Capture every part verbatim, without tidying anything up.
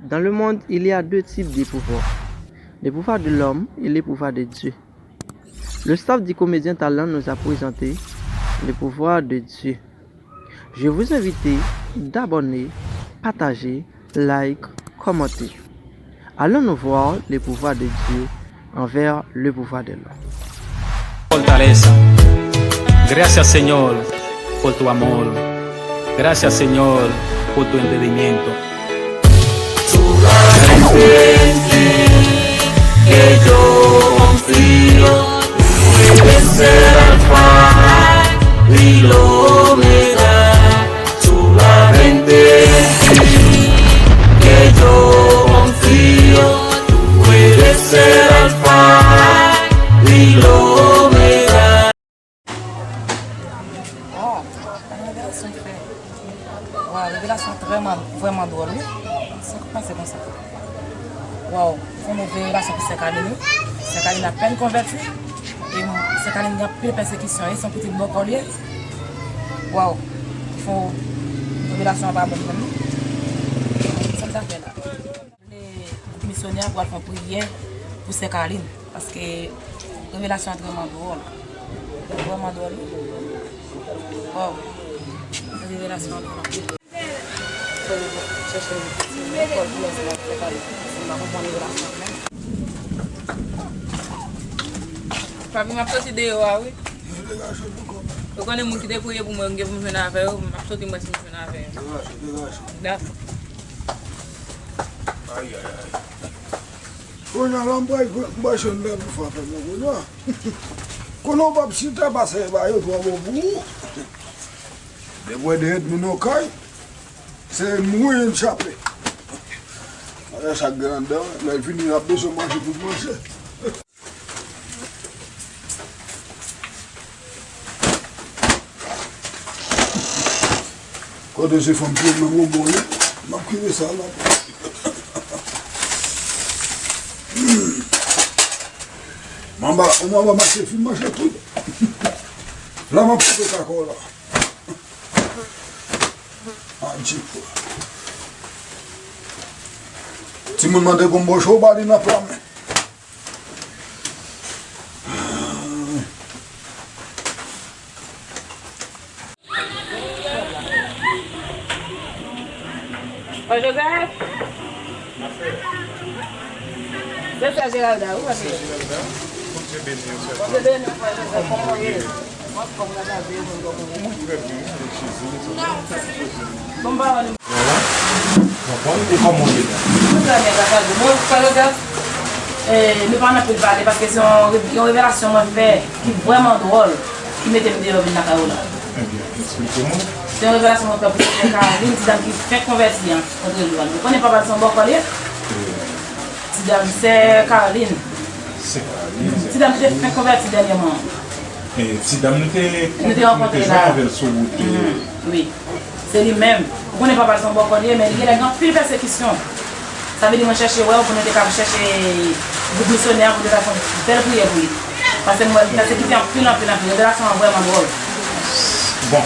Dans le monde, il y a deux types de pouvoir, le pouvoir de l'homme et le pouvoir de Dieu. Le staff du Comédien Talent nous a présenté le pouvoir de Dieu. Je vous invite d'abonner, partager, like, commenter. Allons-nous voir le pouvoir de Dieu envers le pouvoir de l'homme. Fortaleza. Gracias, Señor, por tu amor. Gracias, Señor, por tu entendimiento. Solamente en ti que yo confío, tú eres el alfa y el omega. Solamente en ti que yo confío, tú eres el alfa y el omega. Waw, yon revelasyon k fè. Waw, revelasyon vrèman, vrèman dwòl, wi. Sa k pase konsa? Waw, fè yon revelasyon pou sè Kaline, wi. Sè Kaline apèn konvèti. E sè Kaline gen anpil pèsekisyon, e se yon pitit bòkò li ye. Waw, fè yon revelasyon an pa bon menm, non. Sa m ta fè la? Vle misyonè a pral fè yon priyè pou sè Kaline, paske revelasyon an vrèman dwòl. Vrèman dwòl, wi. Waw. Revelasyon an dwòl anpil. Fò yo chèche yon ti lekòl pou lè sè Kaline, paske m pa konprann revelasyon an menm. Papi, m ap soti deyò a, wi. Ou konnen moun ki te priye pou mwen, m gen pou m jwenn avè yo, m ap soti, m wè si m jwenn avè yo. Dakò. Kounye a la, m pral, m pral jwenn lè pou frape mwen kounye a. Kounye a w p ap chita, pase ba yo twò bon pou ou. Depi w wè de èdmi nan kay, se mouri n chape. Wè sa k gen anndan, lè l fini, l ap bezwen manje pou l manje. Kote se fanm ki menm yon bon ye, m ap kite sa la. Manba, manba mache fin mache tout. La m ap koupe kakò la. Adje. Timoun mande gonbo cho, ba li nan pla men. Frè Joseph? Se sè Geralda, wi, frè Joseph. Bondye beni w, frè Joseph. Kòman w ye? Mwen trè byen, avèk Jezi, nou sa fè ti koze. Bon, m pa wè nou. Vwala. Bon, bon, e kòman w ye la? Mwen trè byen, gras a Dye. Bon, frè Joseph, eh, nou pa nan anpil pale paske se yon re-, yon revelasyon mwen fè ki vrèman dwòl, ki mete m deyò vin lakay ou la. Ebyen, eksplike mwen. Se yon revelasyon mwen fè pou sè Kaline, ti dam ki fenk konvèti an, antre nou an. Ou konnen papa l se yon bòkò li ye? Ti dam, sè Kaline. Sè Kaline. Ti dam ki te fenk konvèti dènyèman. E ti dam nou te, nou te rankontre la, jwenn avè l sou wout. Mhm, wi. Se li menm. Ou konnen papa l se yon bòkò li ye, men li genlè gen anpil pèsekisyon. Sa vle di mwen chèche wè w pou nou te ka chèche gwoup misyonè a pou nou te ka fè yon bèl priyè pou li. Paske m wè li pèsekite anpil, anpil, anpil. Revelasyon an vrèman dwòl. Bon.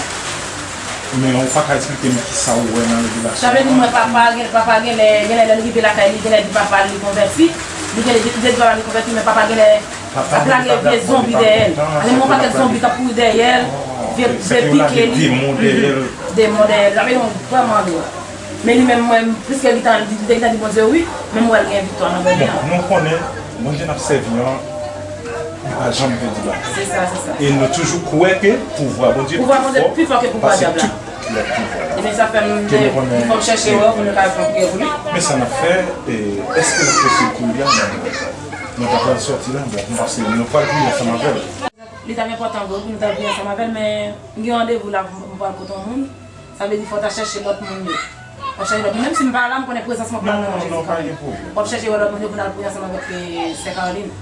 Men ou pa ka eksplike m kisa ou wè nan revelasyon an? Sa vle di mwen papa, gen, papa genlè, genlè lè l rive lakay li, genlè di papa l li konvèti. Li genlè di, di papa l li konvèti, men papa genlè ap lage vye zonbi dèyè l. Ap gen yon pakèt zonbi k ap kouri dèyè l, vye, vye pike li. Demon dèyè l. Demon dèyè l. Sa vle di mwen vrèman dwòl. Men li menm, mwen, pliske li te di, li te di Bondye wi, men m wè l gen viktwa nan Bondye an. Bon, nou konnen Bondye n ap sèvi an, li pa janm pèdi batay. Se sa, se sa. E nou toujou kwè ke pouvwa Bondye pi fò pase tout lòt pouvwa. Ebyen, sa fè m, fò m chèche wè w pou nou ka fè yon priyè pou li. Men sa n ap fè, e, èske l ap posib kounye a, nou, nou ta pral sòti la, bon, m panse nou pral priye ansanm avè l. Li t ap enpòtan vre pou nou ta priye ansanm avè l, men m gen randevou la pou m pral kote yon moun. Sa vle di fò w ta chèche lòt moun yo. Fò w chèche lòt moun. Menm si m pa la, m konnen prezans mwen pral nan manje. Non, non, pa gen pwoblèm. W ap chèche wè lòt moun yo pou n al priye ansanm avèk, eh, sè Caroline.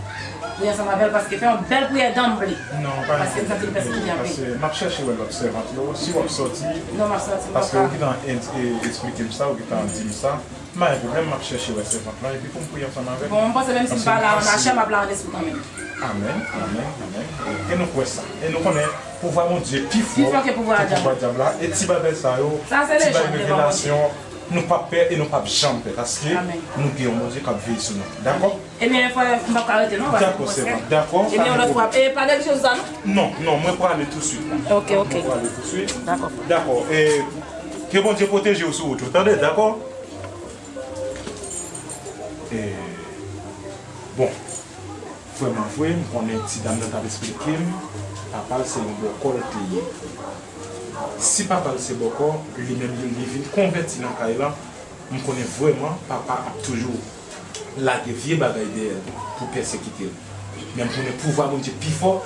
Priye ansanm avè l paske fè yon bèl priyè danble. Non, pa gen pwoblèm. Paske m santi li pèsekite anpil. Paske m ap chèche wè lòt sèvant yo. Si w ap sòti, non, m ap sòti, m p ap ka. Paske ou gentan en-, e, eksplike m sa, ou gentan di m sa. M pa gen pwoblèm, m ap chèche wè sèvant lan, epi pou m priye ansanm avè l. Bon, m panse menm si m pa la an lachè, m ap la an lespri kanmenm. Amèn, amèn, amèn. E nou kwè sa. E nou konnen pouvwa Bondye pi fò ke pouvwa dyab la. E ti bagay sa yo, ti bagay revelasyon, Nou p ap pè e nou p ap janm pè, paske Amèn. Nou gen yon Bondye k ap veye sou nou. Dakò? Ebyen, frè, m p ap ka rete non, paske Dakò, m sè mwen. Dakò, Ebyen, yon lòt fwa, e pa neglije sou sa non. Non, non, mwen prale touswit la. Ok, ok. Mwen prale touswit. Dakò. Dakò, e ke Bondye pwoteje w sou wout ou, tande, dakò? E, bon, vrèman vre, m konnen ti dam nan t ap esplike m, papa l se yon bòkò l te ye. Si papa l se bòkò, li menm li, li vin konvèti nan kay lan, m konnen vrèman papa ap toujou lage vye bagay dèyè l pou pèsekite l. Men m konnen pouvwa Bondye pi fò,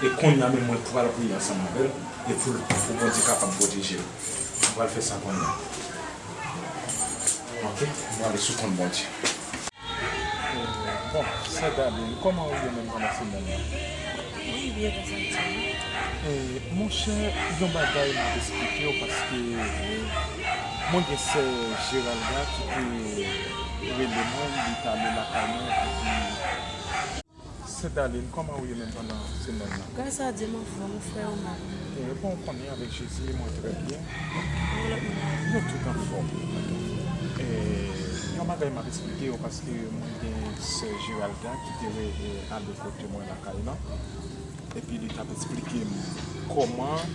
e kounye a menm mwen pral priye ansanm avè l, e pou l, pou Bondye kapab pwoteje l. M pral fè sa kounye a. Ok, mwen ale sou kont Bondye. Bon, sè Darline, kòman ou ye menm pandan semèn nan? Mwen byen, konsa m di. E, monchè, yon bagay m ap esplike w paske mwen gen sè Geralda ki te rele mwen, li t ale lakay mwen, epi Sè Darline, kòman ou ye menm pandan semèn nan? Gras a Dye, m anfòm, ou frè, ou mèm? E, bon, ou konnen, avèk Jezi, mwen trè byen. E lòt moun yo? Nou tout anfòm. E, yon bagay m ap esplike w, paske mwen gen sè Geralda ki te re-, e, ale kote mwen lakay lan. Epi li t ap esplike m kòman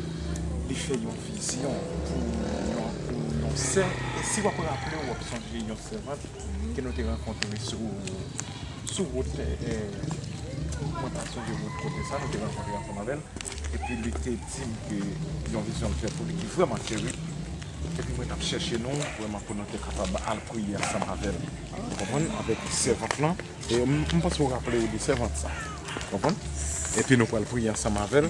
li fè yon vizyon pou yon, pou yon sè. E si w ap raple w, w ap sonje yon sèvant ke nou te rankontre sou sou wout, e, mwen pa sonje wout kote sa, nou te rankontre ansanm avè l, epi li te di m ke yon vizyon l fè pou li ki vrèman terib, epi mwen t ap chèche nou, vrèman pou nou te kapab al priye ansanm avè l. Ou konprann? Avèk sèvant lan, e m, m panse w raple w de sèvant sa. Ou konprann? Epi nou pral priye ansanm avè l.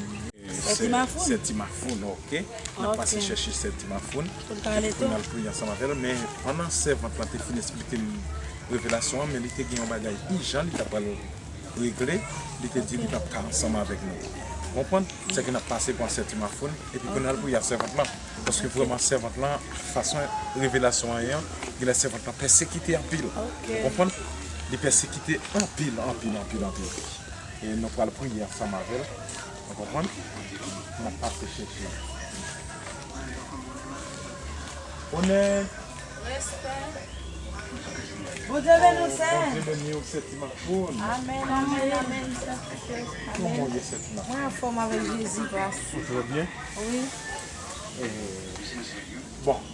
Sè Timafoun. Sè Timafoun, ok. N ap pase chèche sè Timafoun. Pou n ka ale tou. Pou n al priye ansanm avè l. Men pandan sèvant lan te fin esplike m revelasyon an, men li te gen yon bagay ijan li t ap pral regle, li te di li p ap ka ansanm avèk nou. Ou konprann? Sèke n ap pase pran sè Timafoun, epi pou n al priye a sèvant lan. Paske vrèman sèvant lan, fason revelasyon an ye an, genlè sèvant lan pèsekite anpil. Ou konprann? Li pèsekite anpil, anpil, anpil, anpil. E nou pral priye ansanm avè l. Ou konprann? N ap pase chèche l. Onè. Respè. Bondye beni w, sè. Bondye beni w, sè Timafoun. Amèn, amèn, amèn, sè Timafoun. Kòman w ye, sè Timafoun? Mwen anfòm avèk Jezi, gras. Ou trè byen? Wi. E, bon.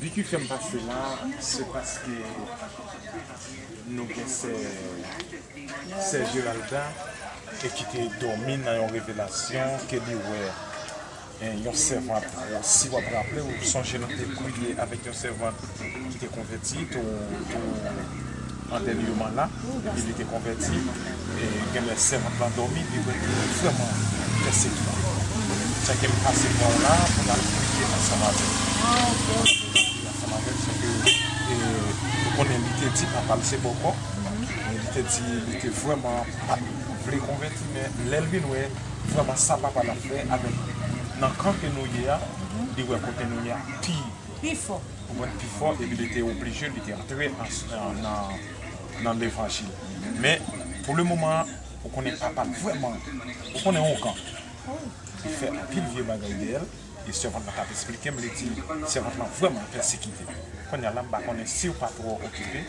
Bi ki fè m pase la, se paske nou gen sè, sè Geralda, e ki te dòmi nan yon revelasyon ke li wè, e, yon sèvant. Si w ap raple w, sonje nou te priye avèk yon sèvant ki te konvèti, tou, tou an dènye moman la, epi li te konvèti. E genlè sèvant lan dòmi, li wè li vrèman pèsekite. Sa ke m pase pran w la pou n al priye ansanm avè l. Ansanm avè l, se ke, e, ou konnen li te di papa l se bòkò. E li te di li te vrèman pa t vle konvèti, men lè l vin wè vrèman sa papa l ap fè avèk nan kan ke nou ye a, li wè kote nou ye a pi Pi fò. Ou konprann, pi fò, epi li te oblije, li te antre an, an, nan, nan levanjil. Men, pou le moman, ou konnen papa l vrèman, ou konnen ougan. Li fè anpil vye bagay dèyè l, e sèvant lan t ap esplike m, li di, sèvant lan vrèman pèsekite. Kounye a la, m pa konnen si w pa twò okipe,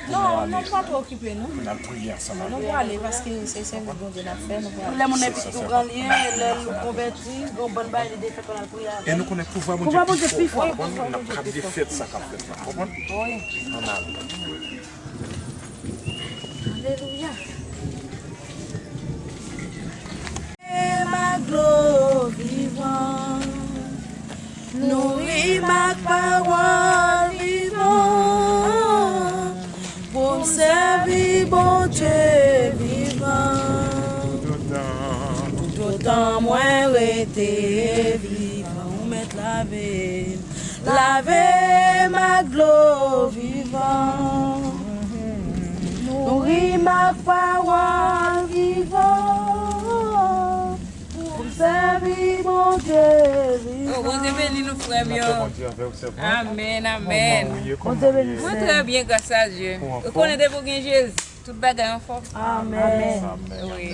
pou nou ale, non, nou pa twò okipe, non. Pou n al priye ansanm avè l. Nou prale, paske se sèvis Bondye n ap fè, nou prale. Lè moun nan pitit ou gran li ye, lè l konvèti, gon bann bagay li defèt, pou n al priye avè l. E nou konnen pouvwa Bondye pi fò. Pouvwa Bondye pi fò. N ap ka defèt sa k ap fèt la, konprann? Wi. Ann ale. Alelouya. M ak dlo vivan, nouri m ak pawòl vivan, pou m sèvi Bondye vivan. Toutotan mwen rete vivan, ou mèt lave m. Lave m ak dlo vivan. Nouri m ak pawòl vivan. Pou m sèvi Bondye vivan. Oh, Bondye beni nou, frè m yo. Lapè Bondye avè w, sè mwen. Amèn, amèn. Kòman w ye? Kòman w ye? Mwen trè byen, gras a Dye. Ou anfòm? Ou konnen depi w gen Jezi, tout bagay anfòm. Amèn. Amèn, amèn. Wi.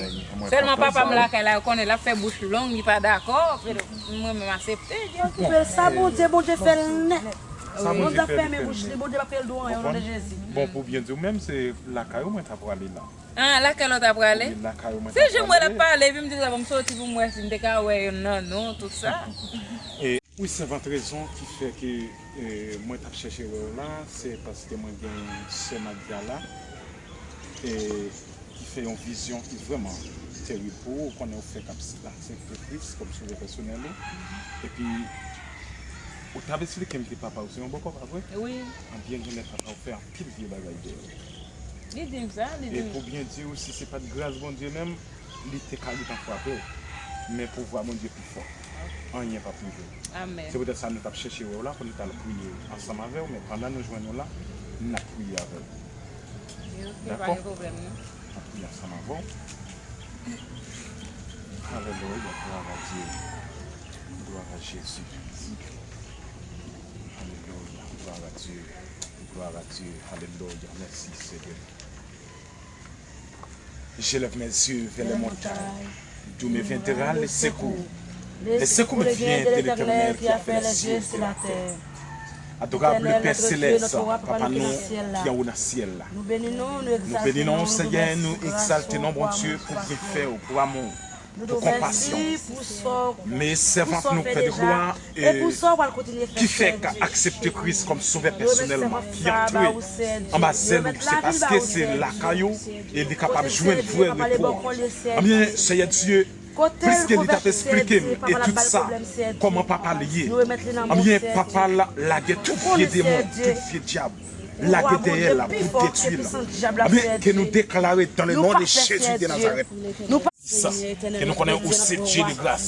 Sèlman papa m lakay la, ou konnen l ap fè bouch long, li pa dakò, mwen menm aksepte. Okipe l, sa Bondye, Bondye fè l nèt. Sa Bondye fè, li fèmen bouch li, Bondye p ap fè l di w anyen, o non de Jezi. Bon, pou byen di w menm, se lakay ou mwen ta prale la. Ah, lakay ou ta prale? Wi, lakay ou mwen ta prale. Se jan m wè l ap pale, epi m di sa, bon, m soti pou m wè si m te ka wè yo nan non, tout sa. E, wi, sèvant, rezon ki fè ke, e, mwen t ap chèche wè w la, se paske mwen gen sè Nadia la. E, ki fè yon vizyon ki vrèman terib pou ou. Ou konnen ou fèk ap aksepte Kris kòm Sovè pèsonèl ou. Epi, ou t ap eksplike m ke papa w se yon bòkò, pa vre? Wi. Anbyen, genlè papa w fè anpil vye bagay dèyè w. Li di m sa, li di m. E pou byen di w, si se pa t gras Bondye menm, li te ka gentan frape w. Men pouvwa Bondye pi fò. Anyen p ap rive w. Amèn. Se poutèt sa nou t ap chèche wè w la pou nou t al priye ansanm avè w, men pandan nou jwenn ou la, n ap priye avè w. Ok, pa gen pwoblèm, non. N ap priye ansanm avè w. Alelouya, gloire à Dieu. Gloire à Jésus. Alelouya, gloire à Dieu. Gloire à Dieu. Alelouya, mèsi, Senyè. Je lève mes yeux vers les montagnes. D'où me viendra le secours? Le secours me vient de l'Éternel qui a fait les cieux et la terre. Adorable Père Céleste, Papa nou ki anwo nan syèl la. Nou beni non w, Senyè, nou egzalte non, Bondye, pou byenfè w, pou amou w, pou konpasyon w. Men sèvant nou, Pè de glwa, ki fèk aksepte Kris kòm Sovè pèsonèlman, ki antre anba zèl ou, se paske se lakay ou e li kapab jwenn vrè repo a. Ebyen, Senyè Dye, pliske li t ap eksplike m e tout sa, kòman papa l ye. Ebyen, papa l lage tout vye demon, tout vye dyab, lage dèyè l la pou detwi l. Ebyen, ke nou deklare dans le nom de Jésus de Nazareth. Sa, ke nou konnen ou se Dye de gras,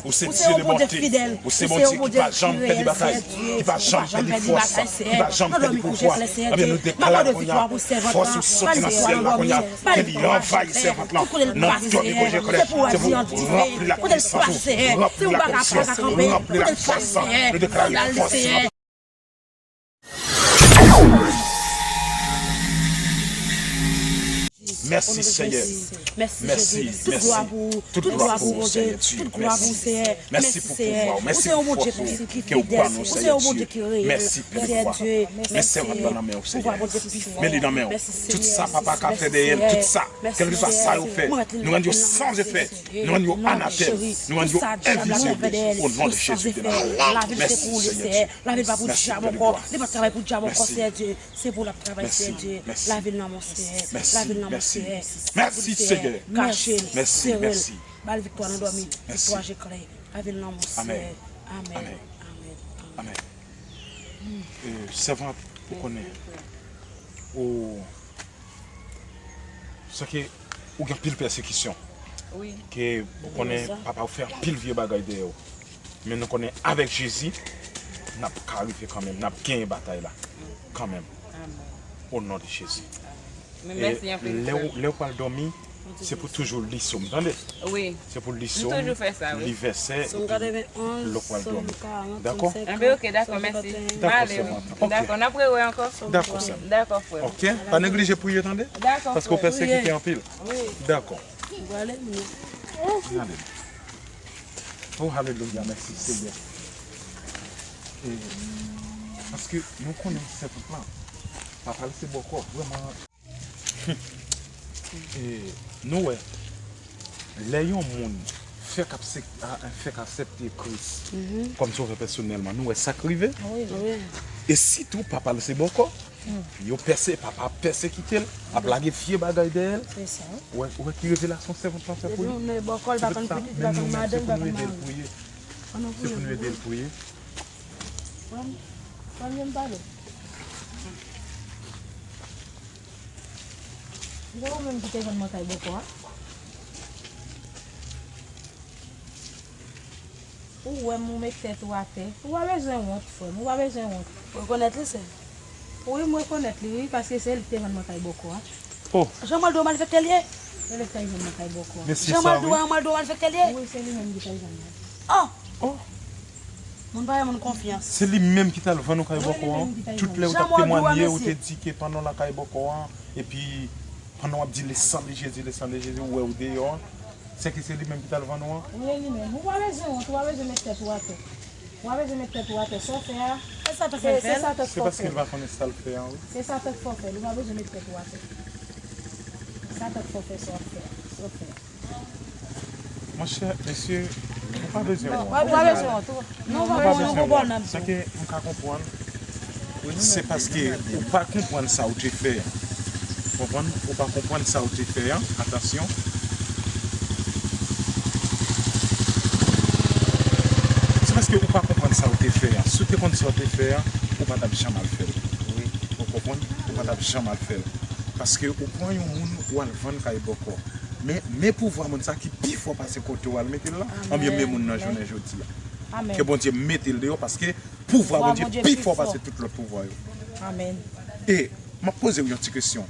ou se Dye de bonte, ou se Bondye ki pa janm pèdi batay, ki pa janm pèdi fòs, ki pa janm pèdi pouvwa. Ebyen, nou deklare kounye a, fòs ou soti nan syèl la kounye a, ke li anvayi sèvant lan. Nan dòmi kounye a, se pou ranpli l ak pisans ou, ranpli l ak onksyon, ranpli l ak fòs. Nou deklare fòs. Mèsi, Senyè. Mèsi, mèsi. Tout glwa pou ou, Senyè Dye. Mèsi. Mèsi pou pouvwa ou. Mèsi pou fòs ou ke ou ban nou, Senyè Dye. Mèsi, Pè de glwa. Men sèvant lan nan men w, Senyè. Men li nan men w. Tout sa papa ka fè dèyè l, tout sa, kèlkeswa sa yo fè, nou rann yo san efè. Nou rann yo anatèm. Nou rann yo envizib. O non de Jezi de Nazarèt. Mèsi, Senyè Dye. Mèsi, Pè de glwa. Mèsi. Mèsi, mèsi, mèsi, mèsi, mèsi, Senyè. Mèsi, mèsi. Mèsi. Amèn. Amèn. Amèn. E, sèvant, ou konnen, ou, sa ke, ou gen anpil pèsekisyon. Wi. Ke ou konnen papa ou fè anpil vye bagay dèyè w. Men nou konnen avèk Jezi, n ap ka rive kanmenm, n ap genyen batay la kanmenm. Amèn. O non de Jezi. Amèn. Men mèsi anpil, lè w, lè w pral dòmi, se pou toujou li sòm, tande? Wi. Se pou li sòm, li vèsè, epi lè w pral dòmi. Dakò? Anben, ok, dakò, mèsi. Dakò, sè m. Ok. Dakò, n ap rewè ankò. Dakò, sè m. Dakò, frè m. Ok? Pa neglije priye, tande? Dakò, frè m. Paske w pèsekite anpil. Wi. Dakò. N ale. Oh, alelouya, mèsi, Senyè. E, paske nou konnen sèvant lan, papa l se bòkò, vrèman. E, nou wè, lè yon moun fèk aksep-, a, fèk aksepte Kris kòm sovè pèsonèlman, nou wè sa k rive? Wi, wi. E sitou papa l se bòkò, yo pèse-, papa ap pèsekite l, ap lage vye bagay dèyè l. Se sa. Ou wè, ou wè ki revelasyon sèvant lan fè pou li? Depi yon nèg bòkò, li pa konn pitit, li pa konn madanm, li pa konn mari. Se pou nou ede l priye. Frè m, frè m, vin pale. Se ou menm ki te vann mwen kay bòkò a? Ou wè m, ou met tèt ou atè. Ou pa bezwen wont, frè m, ou pa bezwen wont. Ou rekonèt li, sè? Wi, m rekonèt li, wi, paske se li ki te vann mwen kay bòkò a. Oh. Jan m al di w malfektè l ye? Se li ki te vann mwen kay bòkò a. Mesye sa, jan m al di w, wi. Jan m al di w malfektè l ye? Wi, se li menm ki te vann mwen. Oh! Oh! Moun pa fè moun konfyans. Se li menm ki t al vann ou kay bòkò a? Wi, li menm ki te vann. Tout lè ou t ap temwanye, ou te di ke pandan w lakay bòkò a, epi pandan w ap di le sang de Jésus, le sang de Jésus, ou wè ou deyò a. Sèke se li menm ki t al vann ou an? Wi, li menm. Ou pa bezwen wont, ou pa bezwen met tèt ou atè. Ou pa bezwen met tèt ou atè, sa w fè a. E sa tank se, fè l se fè l? Sa tank Se fò paske fè l l. Pa konnen sa l fè a, wi. Se sa tank fò fè l, ou pa bezwen met tèt ou atè. Sa tank fò fè, sa w ap fè a, sa w ap fè a. Monchè, mesye, ou pa bezwen wont. Ou pa bezwen wont. Non, ou pa bezwen wont. Sa ke m ka konprann, se paske ou pa konprann sa ou te fè a. Konprann? Ou pa konprann sa ou te fè a. Atansyon. Se paske ou pa konprann sa ou te fè a. Si w te konn sa w te fè a, ou pa t ap janm al fè l. Wi. Ou konprann? Ou pa t ap janm al fè l. Paske ou pran yon moun, ou al vann kay bòkò. Men, men pouvwa moun sa ki pi fò pase kote w al mete l la, anbyen men moun nan jounen jodi a. Amèn. Ke Bondye mete l deyò, paske pouvwa Bondye pi fò pase tout lòt pouvwa yo. Amèn. E, m ap poze w yon ti kesyon.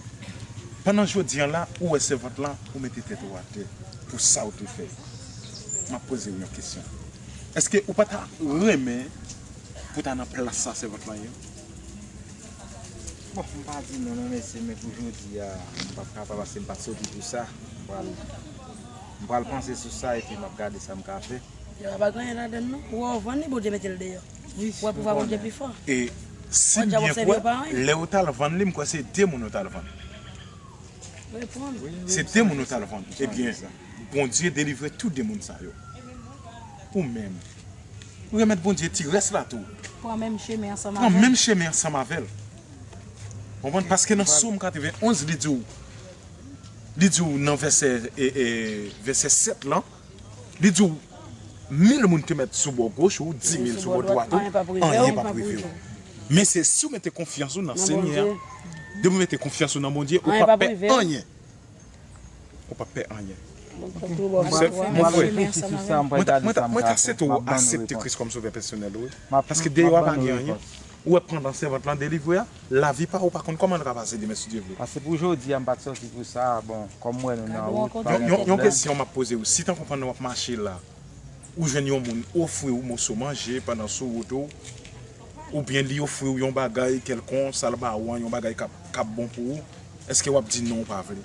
Pandan jodi a la, ou wè sèvant la, ou mete tèt ou atè pou sa ou te fè. M ap poze w yon kesyon. Èske ou pa ta renmen pou ta nan plas sa sèvant lan ye? Bon, m pa di non, non, mesye, men pou jodi a, m p ap kapab, paske m pa t soti pou sa. M pral, m pral panse sou sa, epi m ap gade sa m ka fè. Yo pa gen anyen ladan l, non. Ou wè, w vann li, Bondye mete l deyò. Wi, ou wè pouvwa Bondye pi fò. E si m byen kwè, lè ou t al vann li, m kwè se de moun ou t al vann. Se de moun ou t al vann. Ebyen, Bondye delivre tout de moun sa yo. Ou menm. Ou remèt Bondye ti rès la tou. Pran menm chemen ansanm avè l. Pran menm chemen ansanm avè l. Konprann? Paske nan Sòm katrevenn onz, li di w, li di w nan vèsè, e, e, vèsè sèt lan, li di w, mil moun te mèt sou bò goch ou, di mil sou bò dwat ou, anyen p ap rive w. Men se si w mete konfyans ou nan Senyè a, depi w mete konfyans ou nan Bondye, ou p ap pè anyen. Ou p ap pè anyen. Mon frè, mwen ta swete w aksepte Kris kòm sovè pèsonèl ou, wi. Paske deyò a pa gen anyen. Ou wè pandan sèvant lan delivre a, lavi pa ou pa konn kòman l ka pase demen si Dye vle. Paske pou jodi a, m pa t sòti pou sa, bon, kòm m wè nou nan wout, pa gen pwoblèm. Yon kesyon m ap poze w, si tankou pandan w ap mache la, ou jwenn yon moun ofri w moso manje pandan sou wout ou, oubyen li ofri w yon bagay kèlkonk, sa l ba ou an, yon bagay k ap, k ap bon pou ou, èske w ap di non ou pa vle?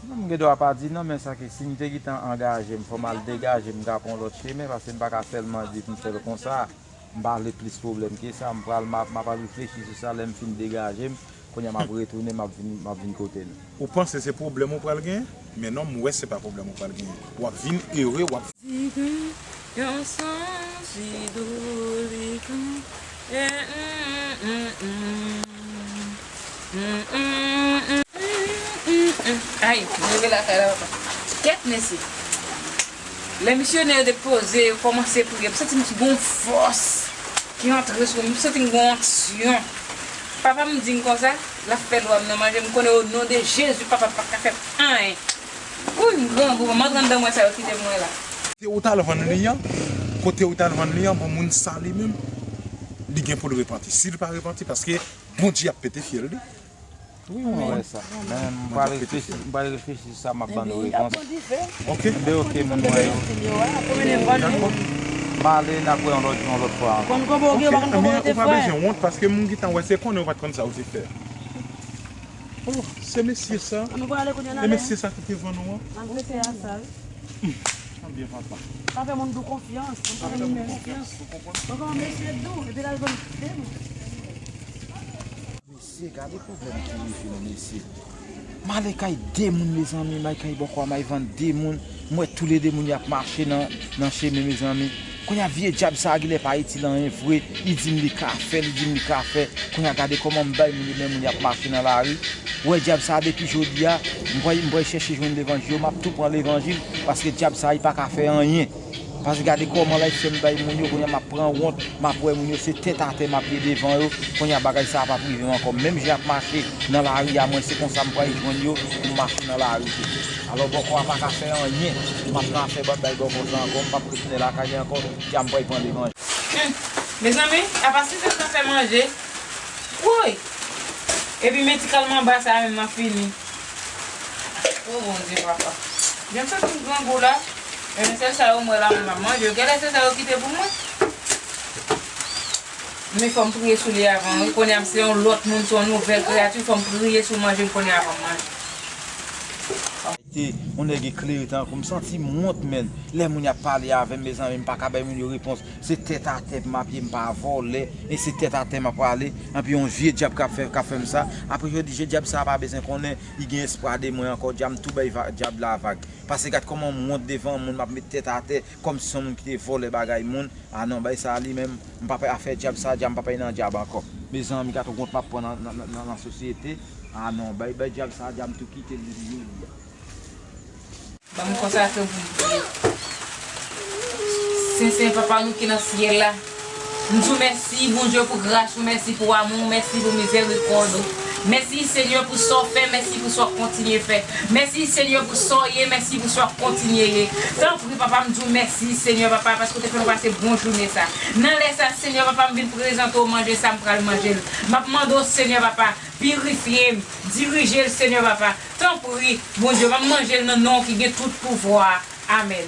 Non, m gen dwa pa di non, men sa ke si m te gentan angaje m, fò m al degaje m, m ka pran yon lòt chemen, paske m pa ka sèlman di pou m fè l konsa. M pa vle plis pwoblèm ke sa, m pral, m ap, m ap al reflechi sou sa, lè m fin degaje m, kounye a m ap retounen, m ap vin, m ap vin kote nou. Ou panse se pwoblèm ou pral genyen? Men non, m wè se pa pwoblèm ou pral genyen. W ap vin ere, w ap Zigan, yon son zidoligan. Eh, mm, mm, mm. Mm, mm, mm, mm, mm, mm. Ay, m rive lakay la, papa. Kèt, mesye. Lè misyonè yo depoze, yo kòmanse priye, m santi m gon fòs ki antre sou mwen, m santi m gon onksyon. Papa m di m konsa, l ap fè lwa m nan manje, m konnen o non de Jezi, papa p ap ka fè m anyen. Wouy, m grangou, m antre anndan mwen sa yo kite mwen la. Kote ou t al vann li an, kote ou t al vann li an, bon, moun sa li menm, li gen pou l repanti. Si l pa repanti, paske Bondye ap pete fyèl li. Wi, mwen wè sa. Men m pral reflechi, m pral reflechi sou sa, m ap ban nou repons. Ok. Enben, ok, moun mwen yo. Dakò. M ale, n ap wè yon lòt, yon lòt fwa ankò. Ok, enben, ou pa bezwen wont, paske moun gentan wè, se konnen ou pa t konn sa ou te fè. Oh, se mesye sa. E mesye sa ki te vann ou an? Hmm, anbyen, papa. Pa fè moun dou konfyans. Moun pa fè moun konfyans. Ou konprann? Mesye dou, epi l al vann de moun. Mesye, gade pwoblèm ki rive nou, mesye. M ale kay de moun, mezanmi, m al kay bòkò a, m al vann de moun. M wè toulede moun y ap mache nan, nan chemen, mezanmi. Kounye a, vye dyab sa a genlè pa itil anyen vre. Li di m li ka fè, li di m li ka fè. Kounye a, gade kòman m bay moun yo, men moun y ap mache nan lari. Ou wè dyab sa a, depi jodi a, m pral, m pral chèche jwenn levanjil yo, m ap tou pran levanjil, paske dyab sa a, li pa ka fè anyen. Paske gade kòman l ap fè m bay moun yo, kounye a m ap pran wont, m ap wè moun yo se tèt atè m ap ye devan yo, kounye a bagay sa a p ap rive m ankò. Menm jan y ap mache nan lari a, mwen se konsa m pral jwenn yo pou m mache nan lari tou. Alò bòkò a pa ka fè anyen, m ap nan afè bay bòkò sa ankò, m p ap retounen lakay li ankò, dyab m pral pran levanjil. Hmm. Mezanmi, apa si se sa fè manje. Woy! Epi men ti kalmanba sa menm nan fini. O Bondye papa. Jan m santi m grangou la. Men sèl sa yo m wè la menm ap manje. Genlè se sa yo kite pou mwen. Men fò m priye sou li avan wi. Kounye a m se yon lòt moun, se yon nouvèl kreyati. Fò m priye sou manje m kounye a avan m manje. Te yon nèg eklere tankou m, santi m wont, menn. Lè moun y ap pale avè m, mezanmi, m pa ka bay moun yo repons. Se tèt atè m ap ye, m pa vòlè, e se tèt atè m ap prale. Anpi yon vye dyab k ap fè, k ap fè m sa. Apre yo di, je dyab sa a pa bezwen konnen, li gen espwa de mwen ankò. Dyab, m tou bay va-, dyab la vag. Paske gad kòman m wont devan moun, m ap met tèt atè, kòmsi se yon moun ki te vòlè bagay moun. A non, bay sa a li menm, m pa pè afè dyab sa, dyab m pa pè nan dyab ankò. Mezanmi, gad wont m ap pran nan, nan, nan, nan, nan sosyete. A non, bay, bay dyab sa, dyab m tou kite li, li, li. Ban m konsakre pou m priye. Sen, Sen Papa nou ki nan syèl la, m di w mèsi, Bondye, pou gras ou, mèsi pou amou w, mèsi pou mizèrikòd ou. Mèsi, Senyè, pou sa w fè, mèsi pou sa w ap kontinye fè. Mèsi, Senyè, pou sa w ye, mèsi pou sa w ap kontinye ye. Tanpri, Papa, m di w mèsi, Senyè, Papa, paske w te fè nou pase bon jounen sa. Nan lè sa, Senyè, Papa, m vin prezante w manje sa, m pral manje l. M ap mande w, Senyè, Papa, pirifye m, dirije l, Senyè, Papa. Tanpri, Bondye, m ap manje l nan non w ki gen tout pouvwa a. Amèn.